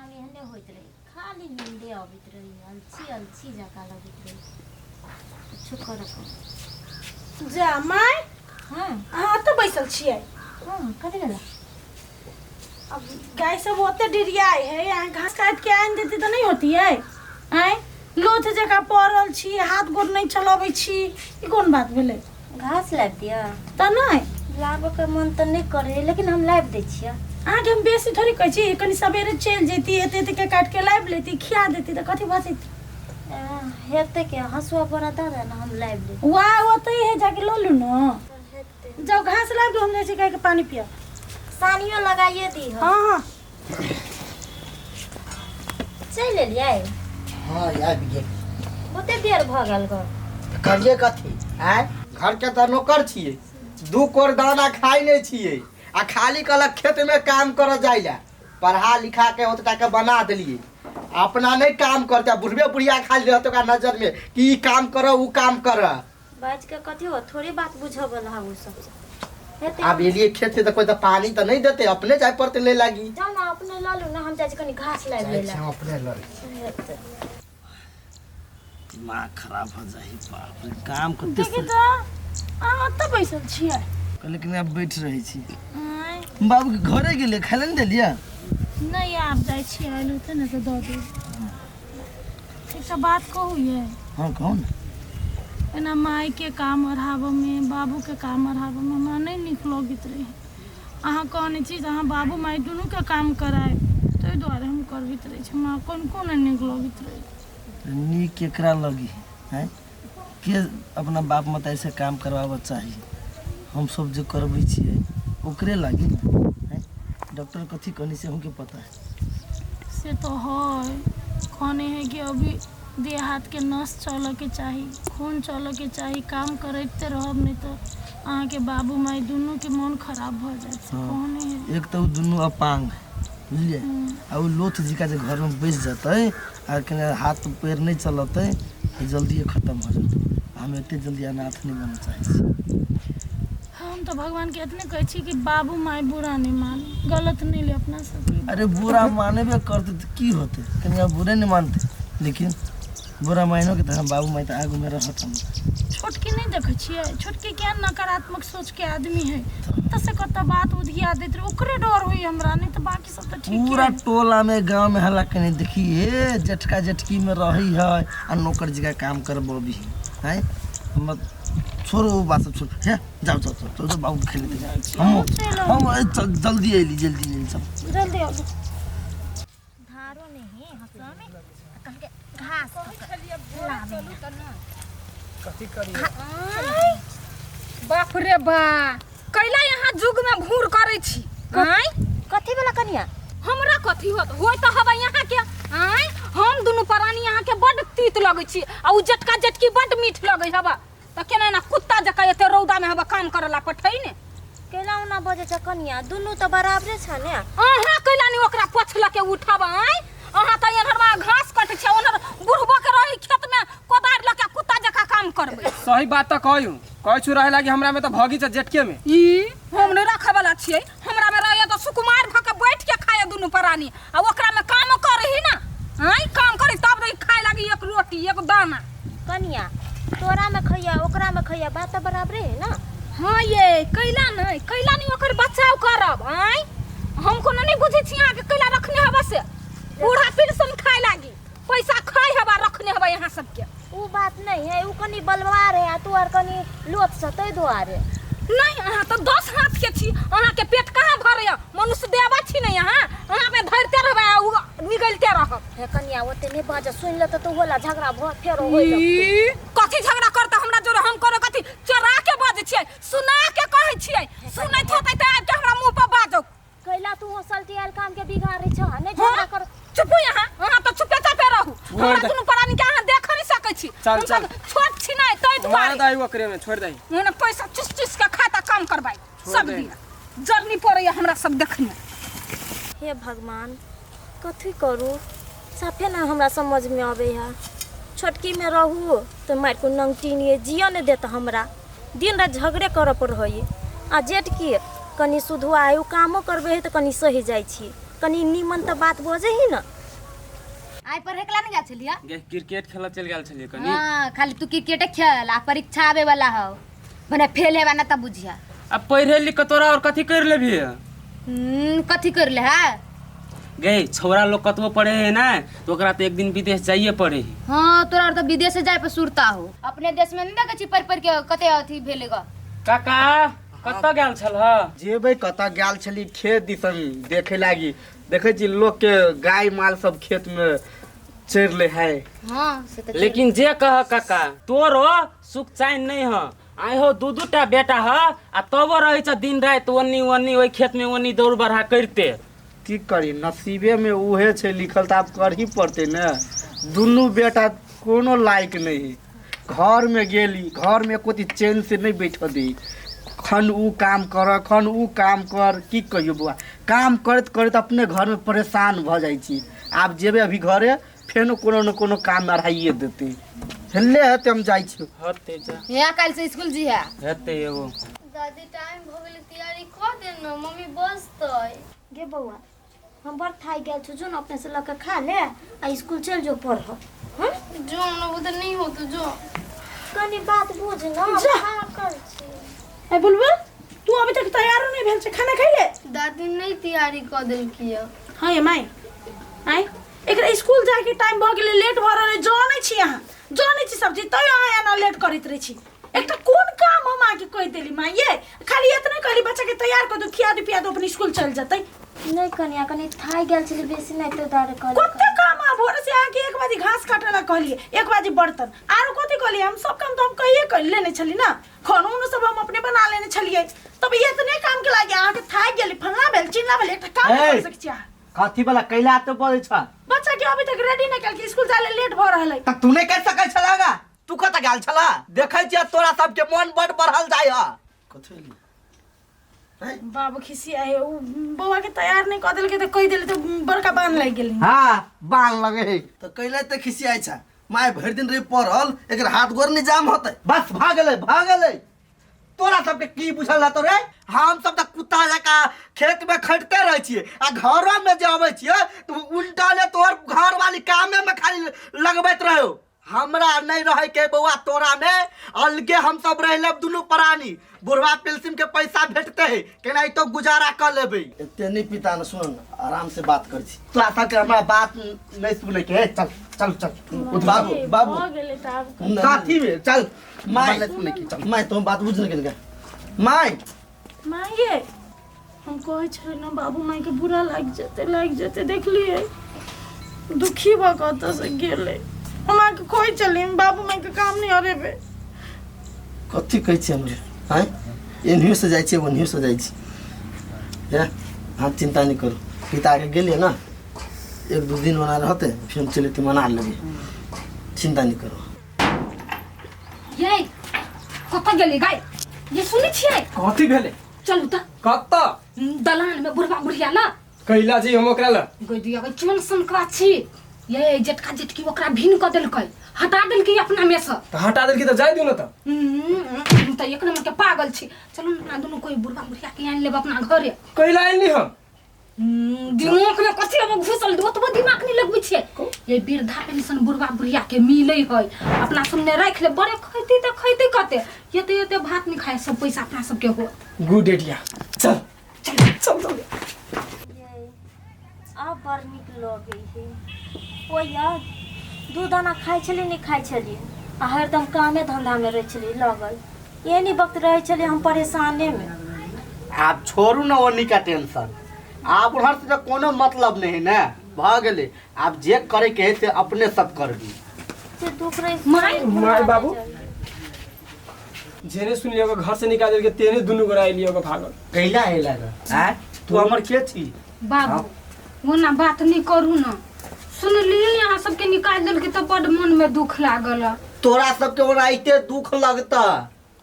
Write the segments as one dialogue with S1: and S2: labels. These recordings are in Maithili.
S1: दिनामे एहने होइत रहै, खाली नींदे अबैत रहै, अलसी अलसी जकाँ लगैत रहै, किछु करऽ पड़ै।
S2: जा माय।
S1: हँ।
S2: अहाँ ओतऽ बैसल छियै?
S1: हँ, कथी भेलै?
S2: अब गाय सब ओते डिरियाइ है, अहाँ घास काटि के आनि देती तऽ नहि होतियै? आँय, लोथ जकाँ पड़ल छी, हाथ गोर नहि चलबै छी, ई कोन बात भेलै?
S1: घास लाबि दिअ?
S2: तऽ नहि
S1: लाबऽके मन तऽ नहि करै, लेकिन हम लाबि दै छियै।
S2: अहाँके हम बेसी थोड़ी कहै छी, कनि सबेरे चलि जैती, एते एते के काटि के लाबि लेती, खिया देती तऽ कथी भऽ जैती?
S1: हेतै के हँसुआ बड़ा दऽ दे ने, हम लाबि लेब।
S2: वाह, ओतै है, जाके लऽ लू ने।
S1: हेतै।
S2: जाउ, घास लाबि दू, हम जाइ छी गायके पानि पियब।
S1: सानियो लगाइए दी।
S2: हँ हँ।
S1: चलि एलियै?
S3: हँ, आबि गेल।
S1: बहुते देर भऽ गेल घर।
S3: तऽ करियै कथी आँय? घरके तऽ नौकर छियै, दू कोर दाना खाइ नहि छियै आ खाली कहलक खेतमे काम करऽ जाइ लए। पढ़ा लिखा के ओतटा के बना देलियै, अपना नहि काम करतै आ बुढ़बे बुढ़िया खाली रहतै ओकरा नजरमे कि ई काम करऽ, ओ काम करऽ।
S1: बाजि के कथी हो, थोड़े बात बुझऽ वाला है ओ सब हेतै।
S3: आब एलियै खेत से तऽ कोइ तऽ पानी तऽ नहि देतै, अपने जाय पड़तै ले लागी।
S1: जाउ ने, अपने लऽ लू ने, हम जाइ छी कनि घास लाबि
S3: जाइ
S1: लै
S3: छी
S1: लए।
S3: हम अपने लऽ लै छी।
S1: हेतै।
S4: दिमाग खराब भऽ जाइ, बाप रे, काम कते।
S2: देखी तऽ, अहाँ ओतऽ बैसल छियै?
S4: लेकिन आब बैठ रहै छी।
S2: आँय।
S4: बाबूके घरे गेलियै, खाय लए नहि देलियै?
S2: नहि, आब जाइ छी, आयल होतै ने तऽ दऽ देब। एकटा बात कहू ये?
S4: हँ, कहू ने।
S2: एना मायके काम अढ़ाबऽमे, बाबूके काम अढ़ाबऽमे हमरा नहि नीक लगैत रहै। अहाँ कहने छी जे अहाँ बाबू माय दुनूके काम करायब, ताहि दुआरे हम करबैत रहै छी। हमरा कनिको नहि नीक लगैत रहै।
S4: नीक केकरा लगी हैं? के अपना बाप मतारी से काम करवाबऽ चाही? हमसब जे करबै छियै ओकरे लागी ने हैं। डॉक्टर कथी कहनी से अहूँके पता है।
S2: से तऽ है, कहने है कि अभी देह हाथके नस चलऽके चाही, खून चलऽके चाही, काम करैते रहब, नहि तऽ अहाँके बाबू माय दुनूके मोन खराब भऽ जायत, से कहने है।
S4: एक तऽ ओ दुनू अपांग है, बुझलियै? आ ओ लोथ जिका जे घरमे बैस जेतै आ कने हाथ पैर नहि चलतै तऽ जल्दिए खतम भऽ जेतै। हम एते जल्दी अनाथ नहि बनऽ चाहै छी।
S2: हम तऽ भगवानके एतने कहै छी कि बाबू माय बुरा नहि मान, गलत नहि ले अपना सबके।
S4: अरे, बुरा मानेबे करतै तऽ की होतै? कनिया बुरे नहि मानतै, लेकिन बुरा मानियो के तऽ हम बाबू माय तऽ आगूमे रहत हमरा।
S2: छोटकी नहि देखै छियै? छोटकी केहन नकारात्मक सोचके आदमी है, कतऽ से कतऽ बात उधिया दैत रहै। ओकरे डर होइए हमरा, नहि तऽ बाकी सब तऽ ठीके
S4: पूरा
S2: है।
S4: टोला में गांव में हल्ला कने, देखी हे, जेठका जेठकी में रही है आ नौकर जगह काम करबी है। मत छोड़ो ओ बात सब, छोड़ो। हे, जाओ जाओ जाओ जाओ, जाओ, बाबू खेले दे। हम हम ए, चल, जल्दी अयली, जल्दी अयली सब।
S2: जल्दी आबू।
S1: धारो नहीं है हसुआ में, कहलकै घास लाबे।
S5: कथी करिए?
S6: बाप रे बा, कैला यहाँ जुग में भूर करै छी? आँय?
S1: कथी वाला कनिया?
S6: हमरा कथी होत, होय तऽ हवा यहाँ के। आँय, हम दुनू प्राणी यहाँ के बड्ड तीत लगै छी आ उ जटका जटकी बड्ड मीठ लगै हवा, तऽ केना एना कुत्ता जकाँ एते रौदा में हवा काम करऽ ला पठै ने?
S1: कैला ओना बजै छ कनिया? दुनू तऽ बराबरे छ ने।
S6: अहाँ कैला नहीं ओकरा पछ लऽ के उठब? आँय, अहाँ तऽ एन्हरमा घास कटै छै, ओन्हर बुढ़बो के रही खेत में कोदारि लऽ के कुत्ता जकाँ काम करबै।
S5: सही बात तऽ कहू, कहै छु रहे लागी हमरा में तऽ भगी छै जेठके में।
S6: ई हम नहि रखै वाला छियै। हमरा में रहैया तऽ सुकुमार भऽ के बैठ के खाए दुनू प्राणी, आ ओकरा में कामो करही ना। आँय, काम करी तब रही खाए लागी एक रोटी एक दाना।
S1: कनिया, तोरा में खैया, ओकरा में खैया, बात तऽ बराबरे है ना।
S6: हाँ ये, कैला नहीं, कैला नहीं ओकर बचाव करब? आँय, हम कोनो नहीं बुझै छी अहाँके कैला रखने हवा से। बूढ़ा पेंशन खाए लागी पैसा खाए हवा रखने हवा यहाँ सबके।
S1: उ बात नहीं है, उ कनी बलवार है आ तू आर कनी लोथ छ, तै दुआरे।
S6: नहीं, अहाँ तऽ 10 हाथ के छी, अहाँके पेट कहाँ भरैया? मनुष्य देवा छी ने यहाँ, अहाँ में धरते रहबै आ उ निगलते रहब।
S1: हे कनिया, ओते नहीं बाज, सुन ले तऽ होला झगड़ा भ फेरो होय लगतै।
S6: ई, कथी झगड़ा करता हमरा जोरे? हम कोनो कथी चोरा के बजै छियै? सुना के कहै छियै। सुनैत होतै तऽ आबि के हमरा मुँह पर बाजौ।
S1: कैला तू हंसल आयल काम के बिगाड़े छ? नहीं झगड़ा कर।
S6: चुप यहाँ, अहाँ तऽ चुपे चापे रहू।
S5: छोड़
S6: हमरा
S5: दे।
S6: दुनू प्राणी के अहाँ देख नहीं सकै छी।
S5: चल,
S6: हम
S5: चल।
S6: तऽ छोट छी नहि ताहि
S5: मार
S6: दुआरे।
S5: दही ओकरे में छोड़ दही।
S6: ओने पैसा चुस चुस के खाता काम करबाई
S5: छोड़
S6: सब
S5: दे।
S6: दिन जरनी पड़ैया हमरा सब देखने।
S1: हे भगवान, कथी करू? साफे ना हमरा समझ में अबै है। छोटकी में रहू तऽ मारि को नंगटी नहीं जिय नहीं देत हमरा, दिन रात झगड़े करऽ पर होइए। आ जेठकी कनि सुधुआ है, ओ कामो करबै है तऽ कनि सहि जाइ छी। कनि नीमन तऽ बात बजै ही ने।
S7: आइ पढ़े के ला नहीं गेल छलियै?
S5: गे क्रिकेट खेलऽ चलि गेल छलियै कनि।
S7: हाँ, खाली तू क्रिकेटे खेल आ परीक्षा आबे वाला हौ, भने फेल हेबा ना तब बुझिया।
S5: आ पढ़े लिख के तोरा और कथी कर लेबही?
S7: कथी कर ले है?
S5: गे छौड़ा लोग कतबो पढ़े है ना तो ओकरा तो एक दिन विदेश जाइए पड़े है।
S7: हाँ, तोरा और तो विदेश जाए पर सुरता हो, अपने देश में नहीं देखै छी पढ़ पढ़ के कते अथी भेले ग।
S5: काका कतऽ गेल छल ह?
S3: जेबै कतऽ, गेल छली खेत दिसन देखे लागी, देखै छी लोक के गाय माल सब खेत में चरि ले है।
S7: हाँ से तऽ।
S5: लेकिन जे कह काका, तोरो सुख चैन नहीं ह। आइ हो दू दू टा बेटा ह आ तबो रहै छ दिन राति ओन्नी ओन्नी ओहि खेत में ओन्नी दौड़ बढ़ा करिते।
S3: की करी, नसीबे में उहे छै लिखल तऽ आब करही पड़तै ने। दुनू बेटा कोनो लायक नहि है। घर में गेली, घर में एको चैन से नहीं बैठ दी, खन ऊ काम कर खन ऊ काम कर। की कहियो बौआ, काम करैत करैत अपने घर में परेशान भऽ जाइ छी। आब जेबै अभी घरे, फेनो कोनो न कोनो काम अढ़ाइए देतै, हेले हेतै, हम जाइ छी।
S5: हेतै जा।
S7: यहाँ काल्हि से स्कूल जी है।
S5: हेतै एगो।
S8: दादी टाइम भऽ गेलै, तैयारी कऽ दे ने, मम्मी बजतै।
S1: गे बौआ, हम बड़ थाकि गेल छौ, जो ने अपने से लऽ के खा ले आ स्कूल चलि जो पढ़। हँ
S8: जो हमरा बुते नहीं होतो, जो।
S1: कनि बात बुझ न, हम
S2: जा।
S1: थाकल छी।
S2: ए बुलबुल, तू अभी तक तैयारो नहीं भेल छै, खाना खैले?
S8: दादी नहीं तैयारी कऽ देलकी यऽ।
S2: हाँ ये माय, आय एकरा स्कूल जाके टाइम भऽ गेलै, लेट भऽ रहल है। जानै छी अहाँ, जानै छी सब चीज, तैयो अहाँ एना लेट करैत रहै छी। एकटा कोन काम हम अहाँके कहि देली माय ये? खाली एतने कहली बच्चा के तैयार कर दू, खिया दू पिया दू, अपन स्कूल चल जेतै।
S1: नहि कनिया, कनि थाकि गेल छली बेसी, नहि तऽ दुआरे कहली।
S2: कते काम आ भोरे से अहाँके 1 बजे घास काटे ला कहलिए, 1 बजे बर्तन, आरो कथी कहलिए? हम सब काम तो हम कहिए कर लेने छली ना, खानो उनो सब हम अपने बना लेने छलिए, तब ये इतने काम के लागे अहाँके थाकि गेली, फलना भेल चिल्ला भेल, एकटा काम नहीं कर
S3: ए!
S2: सकै छी अहाँ।
S3: कथी वाला कैला तो बोलै छ?
S2: बच्चा के अभी तक रेडी नहीं कल के स्कूल जाए लेट भऽ रहल है।
S3: तऽ तू नहि कर सकै छला गा? तू कतऽ गेल छला? देखै छियै तोरा सबके मन बड बढ़ल जाइ ह।
S4: कथी भेलै?
S2: बाबू खिसिया है, उ बौआ के तैयार नहीं कऽ देलकै तऽ कहि देलै तऽ बड़का बान लागि गेलै।
S3: हाँ बान लगे है।
S4: तऽ कैला तऽ खिसियाइ छ? माय भरि दिन रहे पढ़ल, एकर हाथ गोर नहीं जाम होतै।
S3: बस भऽ गेलै भऽ गेलै, तोरा सबके की बुझल रहतौ रे? हम सब तऽ कुत्ता जकाँ खेत में खटते रहै छियै आ घरो में जे अबै छियै तऽ उल्टा ले तोहर घर वाली कामे में खाली लगबैत रहो। हमरा नहीं रहे के बौआ तोरा में, अलगे हम सब रह लेब दुनू प्राणी। बुढ़वा पेंशन के पैसा भेटते है, केना तो गुजारा कर लेबै।
S4: एते नहीं पिता न, सुन न, आराम से बात कर छी।
S3: तोरा सबके हमरा बात नहीं सुने के है। चल चल चल उठ।
S4: बाबू बाबू
S2: भऽ गेलै तऽ आब
S4: नहीं,
S3: साथी में चल,
S4: माय
S3: नहीं सुने के, चल।
S4: माय तुम बात बुझ नहीं गेल माय।
S2: माय ये हम कहै छलियै ने बाबू माय के बुरा लागि जेतै लागि जेतै, देखलियै दुखी भऽ कऽ ओतऽ से गेलै। हम अहाँके कहै छलियै बाबू माय के काम नहि अरेबै।
S4: कथी कहै छियै हमरा? आँय, एनहियो से जाइ छियै ओनहियो से जाइ छी। हे अहाँ चिंता नहीं करू, पिता के गेलियै ना, 1-2 दिन ओना रहतै, फेर चलि एतै, मना लेबै, चिंता नहीं करू।
S6: ये कतऽ गेली गाय? ये सुनै छियै?
S5: कथी भेलै?
S6: चलू तऽ।
S5: कतऽ?
S6: दलान में बुढ़वा बुढ़िया ना।
S5: कैला जी हम ओकरा ल
S6: गई दिया गई चोन सनकवा छी ये जेटका जेटकी ओकरा भिन्न कऽ देलकै, हटा देलकै अपना में से।
S5: तऽ हटा देलकै तऽ जाय दियौ ने तऽ।
S6: तऽ एक नंबर के पागल छी। चलू ने अपना दुनू कोई बुढ़वा बुढ़िया के आनि लेब अपना घरे।
S5: कैला आनली हम?
S6: दिमाग में कथी अब घुसल, ओतबो दिमाग नहीं लगबै छियै। ये वृद्धा पेंशन बुढ़वा बुढ़िया के मिलै है, अपना सबने राखि ले, बड़े खैती तऽ खैती कते, एते एते भात नहीं खाए, सब पैसा अपना सबके होत।
S5: गुड आइडिया, चल चल चल चल।
S1: आब बड़ नीक लगै है। ओ यार दू दाना खाइ छलियै नहि खाइ छलियै आ हरदम कामे धंधामे रहै छलियै लगल, एनी वक्त रहै छलियै हम परेशानेमे।
S3: आब छोड़ू ने ओनी का टेंशन, आब उधर से कोनो मतलब नहीं है ने, भऽ गेलै। आब जे करे के है से अपने सब करबी।
S1: से दुख रहै
S6: माय,
S5: माय बाबू जेने सुन लियो घर से निकाल देलकै तेने दुनू गोरा एलियो भागल।
S3: कैला है लगा आँय, तू हमर के छी?
S6: बाबू ओना बात नहीं करू ना, सुनलियै अहाँ सबके निकालि देलकै तऽ बड मन में दुख लागल।
S3: तोरा सबके ओनाहिते दुख लगता।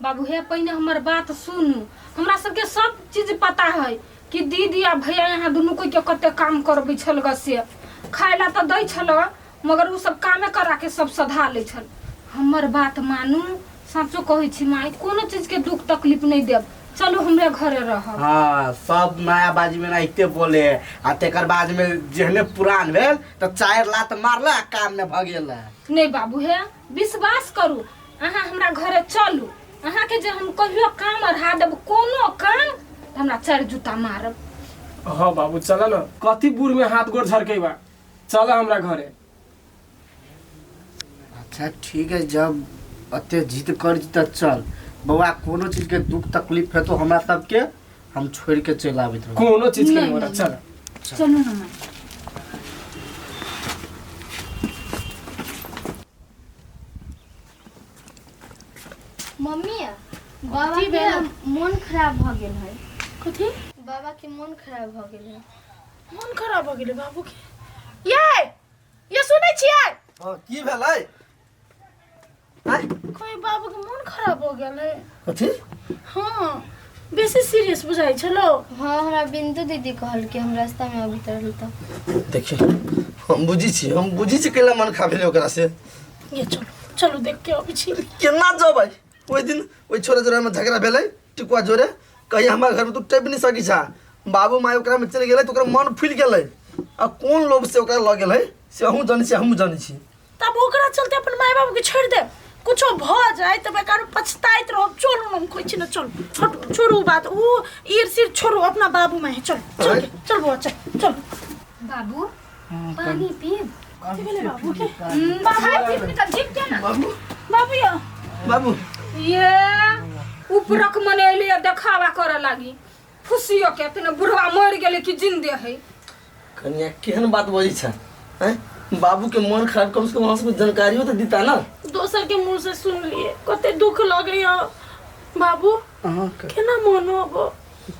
S6: बाबू हे पहिने हमर बात सुनू, हमरा सबके सब चीज पता है कि दीदी आ भैया यहाँ दुनू कोई के कते काम करबै छल ग, से खाय ला तऽ दै छल मगर उ सब कामे करा के सब सधा लै छल। हमर बात मानू, साँचो कहै छी माय, कोनो चीज के दुख तकलीफ नहीं देब, चलू हमरे घरे रहब।
S3: हाँ, सब नया बाजी में एनाहिते बोले आ तेकर बाद में जेहने पुरान भेल तऽ 4 लात मारला आ काम में भऽ गेल।
S6: नहीं बाबू हे, विश्वास करू, अहाँ हमरा घरे चलू, अहाँके जे हम कहियो काम अढ़ा देब कोनो काम तऽ हमरा 4 जूता मारब।
S9: हाँ बाबू चल न, कथी बूढ़ में हाथ गोड़ झरकेबा, चल हमरा घरे।
S3: अच्छा ठीक है, जब अते जिद कर तऽ चल बौआ, कोनो चीज के दुख तकलीफ है तो हमरा सबके हम छोड़ के चलि आबैत रहब।
S9: कोनो चीज के नहीं हो रहा, चल
S6: चलू ना माई।
S8: मम्मी, बाबा के मोन खराब भ गेल है।
S2: कथी?
S8: बाबा के मोन खराब भ गेल है।
S2: मोन खराब भ गेलै बाबू के? ये ये सुनै छियै?
S4: हां, की भेलै?
S2: कोई बाबू के मोन खराब हो गेल है।
S4: कथी?
S2: हाँ, बेसी सीरियस बुझाइ छलो।
S8: हाँ, हमरा बिंदु दीदी कहल कि हम रास्ता में अबैत रहल तऽ।
S4: देखियो, हम बुझी छी, हम बुझी छी केला मन खराब भेलै ओकरा से।
S2: ये चलो चलो देख के अबै छी।
S4: केना जेबै? ओहि दिन ओहि छोरा जोरा में झगड़ा भेलै, टिकुआ जोरे, कहीं हमार घर में तू टपि नहीं सकी छा। बाबू माय ओकरा में चलि गेलै तऽ ओकरा मन फूलि गेलै आ कोन लोभ से ओकरा लऽ गेलै से अहूँ जानै छी, हमहूँ जानै छी।
S2: तब ओकरा चलते अपन माय बाबू के छोड़ि देब, कुछो भऽ जाय तऽ बेकार पछताइत रहब। चलू न, हम कहै छी ने, चलू, छोड़ू छोड़ू बात, ओ ईर सिर छोड़ू, अपना बाबू माय चल चल चल बौआ, चल चल।
S6: बाबू पानी पीब।
S2: कथी भेलै बाबू के?
S6: खाय पीब नहि तऽ जीब केना?
S4: बाबू,
S2: बाबू यौ,
S4: बाबू
S6: ये उपरक मने एलियै देखावा करऽ लागी फुसियो के, तने बुढ़वा मरि गेलै कि जिंदे है।
S4: कनिया केहन बात बजै छै? हैं, बाबू के मन खराब, कम से कम हमरा सबके जानकारियो तऽ दिता ना।
S2: दोसर के मुंह से सुन लिए कते दुख लगैया बाबू, केना मन होबो?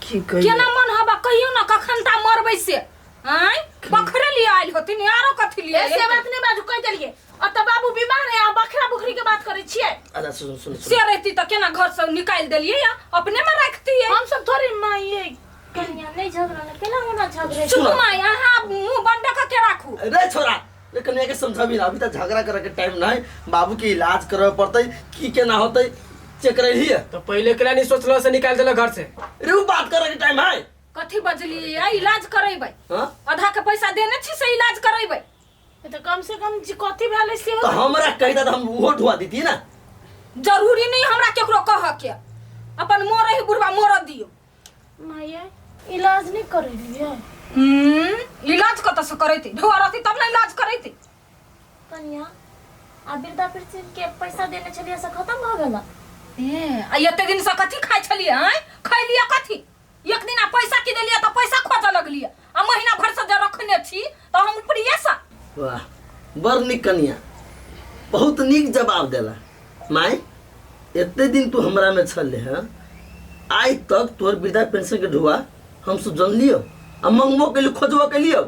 S4: की कहियो,
S6: केना मन हबा कहियो ना, कखन ता मरबै से? आँय, बखरे लिए आयल होथिन आरो कथी लिए?
S2: से बात नहीं बाजू, कहि देलिए अतऽ बाबू बीमार है, अहाँ बखरा बखरी के बात करै छियै।
S4: अच्छा सुन सुन
S6: से रहती तऽ केना घर से निकालि देलियै या अपने में रखतियै?
S2: हम सब थोड़ी माइए।
S1: कनिया नहीं झगड़ा ना, केना होना झगड़े?
S6: चुप माय, अहाँ मुंह बंद कऽ के राखू।
S4: रे छोरा रे, कनिया के समझाबी ना, अभी तक झगड़ा करे के टाइम नहीं, बाबू के इलाज करे पड़तै, की केना होतै चेक रही है।
S9: तो पहले केला नहीं सोचलो से निकाल देला घर से?
S4: रे उ बात करे के टाइम है।
S6: कथी बजलियै? इलाज करेबै?
S4: हां,
S6: आधा के पैसा देने छी से इलाज करेबै?
S2: तऽ कम से कम जे कथी भेलै से
S4: तो हमरा कहिता तऽ हम उहो ढुआ देती ना।
S6: जरूरी नहीं हमरा केकरो कह के, अपन मोरे ही बुढ़वा मोर दियो।
S2: माये इलाज नहीं करेलियै?
S6: इलाज कतऽ से करेतै? ढुआ रहती तब ने इलाज करेतै।
S1: कनिया, आ वृद्धा पेंशन के पैसा देने छलियै से खत्म भऽ गेल?
S6: ए, आ एते दिन से कथी खाइ छलियै? आँय, खैलियै कथी? एक दिन आ पैसा की देलियै तऽ पैसा खोजऽ लगलियै, आ महीना भर से जे रखने छी तऽ हम ऊपरिये से।
S4: वाह, बड़ नीक कनिया, बहुत नीक जवाब देला। माय, एते दिन तू हमरा में छले हैं, आइ तक तोहर वृद्धा पेंशन के ढुआ हम सब जनलियो आ मंगबो केलियो, खोजबो केलियो?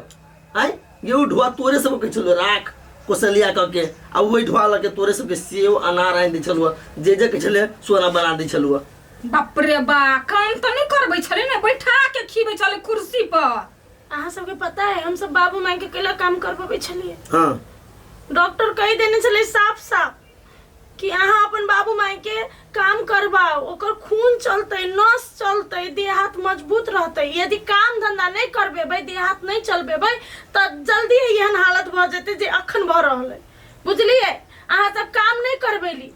S4: आइ ये उ ढुआ तोरे सब के छलो राख कोसलिया कह के, आ वही ढुआ लके तोरे सबके सेव अनार आनि दै छलुआ, जे जे के छले सोना बना दै छलुआ।
S6: बाप रे बा, काम तऽ नहि करबै छलै ने, बैठा के खीबै छलै कुर्सी पर।
S2: अहाँ सबके पता है हम सब बाबू माय के कैला काम करबबै छलियै?
S4: हाँ,
S2: डॉक्टर कहि देने छलै साफ साफ कि अहाँ अपन बाबू माय के काम करबाउ, ओकर खून चलतै, नस चलतै, देह हाथ मजबूत रहतै। यदि काम धंधा नहि करबेबै, देह हाथ नहि चलबेबै तऽ जल्दी एहन हालत भऽ जेतै जे अखन भऽ रहल है। बुझलियै? अहाँ सब काम नहि करबेली,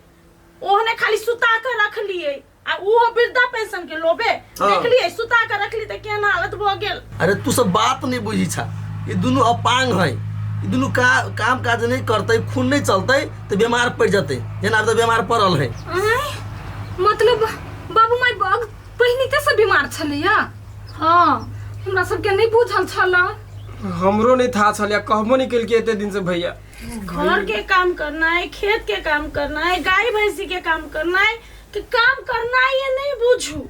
S2: ओहने खाली सुता के रखलियै, आ उहो वृद्धा पेंशन के लोभे।
S4: हाँ।
S2: देखलियै सुता के रखली तऽ केहन हालत भऽ गेल।
S4: अरे तू सब बात नहीं बुझी छा, ये दुनू अपांग है, ये दुनू का काम काज नहीं करते, खून नहीं चलते तो बीमार पड़ जाते, जेना तो बीमार पड़ल है।
S6: आँय, मतलब बाबू माय बग पहिने से बीमार छलैया?
S2: हाँ,
S6: हमरा सबके नहि बुझल छल।
S9: हमरो नहीं था छल, कहबो नहीं केलकै एते दिन से भैया।
S2: घर के काम करना है, खेत के काम करना है, गाय भैंसी के काम करना है, कि काम करना है ये नहीं बुझू।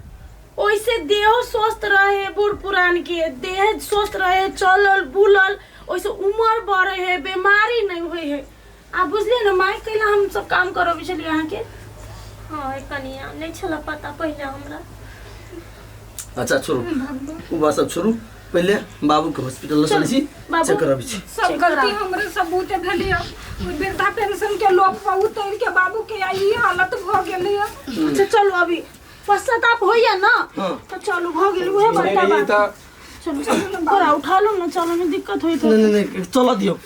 S2: ओइसे देहो स्वस्थ रहे, बूढ़ पुरान के देह स्वस्थ रहे, चलल बुलल, ओइसे उम्र बढ़े है, बीमारी नहीं होय है। आ बुझलिए ना माय, कैला हम सब काम करबै छलियै अहाँके।
S1: हाँ कनिया, नहीं छला पता पहिले हमरा।
S4: अच्छा छोड़ू उ बात सब छोड़ू, पहले बाबू के हॉस्पिटल चलै छी,
S2: बाबू।
S4: चेक कराबै छी।
S6: सब गलती हमरे सब बहुते भेलिया, ओहि वृद्धा पेंशन के लोभ पर उतर के बाबू के ई हालत भऽ गेलैया।
S2: अच्छा चलू अभी। पश्चाताप होइया ना
S4: हाँ।
S2: तऽ चलू भऽ गेल उहे
S9: नहीं
S2: बड़का
S9: रहियै
S2: बात
S9: तऽ
S2: चलू चलू कोरा उठा लू ना चलो में दिक्कत होइत
S4: नहीं नहीं नहीं चल दियो।